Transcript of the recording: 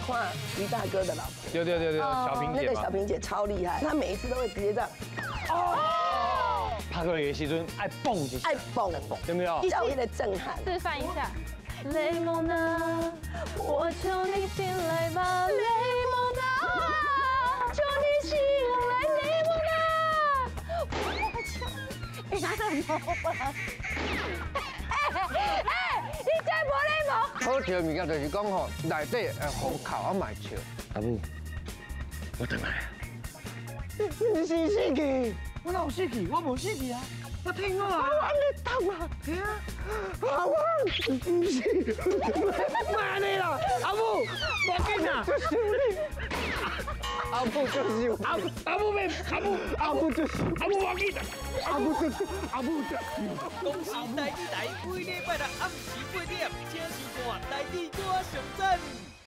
看于大哥的老婆。對對對對，小平姐。那個小平姐超厲害，她每一次都會直接這樣。哦。拍過來的時陣愛蹦一下。愛蹦對不對？叫一個震撼。示範一下。雷蒙娜，我求你醒來吧，雷蒙娜，求你醒來，雷蒙娜，我求你。哎哎，你這無禮貌！好笑的物件就是講吼，內底會予哭啊嘛會笑。阿母，我轉來。你是死去？我哪有死去？我無死去啊！我聽我啊！我按呢痛啊！對啊！阿母，毋是，莫按呢啦！阿母，無要緊啦！就是你。阿母就是阿阿母免阿母阿母就是阿母無要緊啦！阿母就是阿母就是。公視台語台每禮拜六暗時8點，請收看《台語歌上讚》。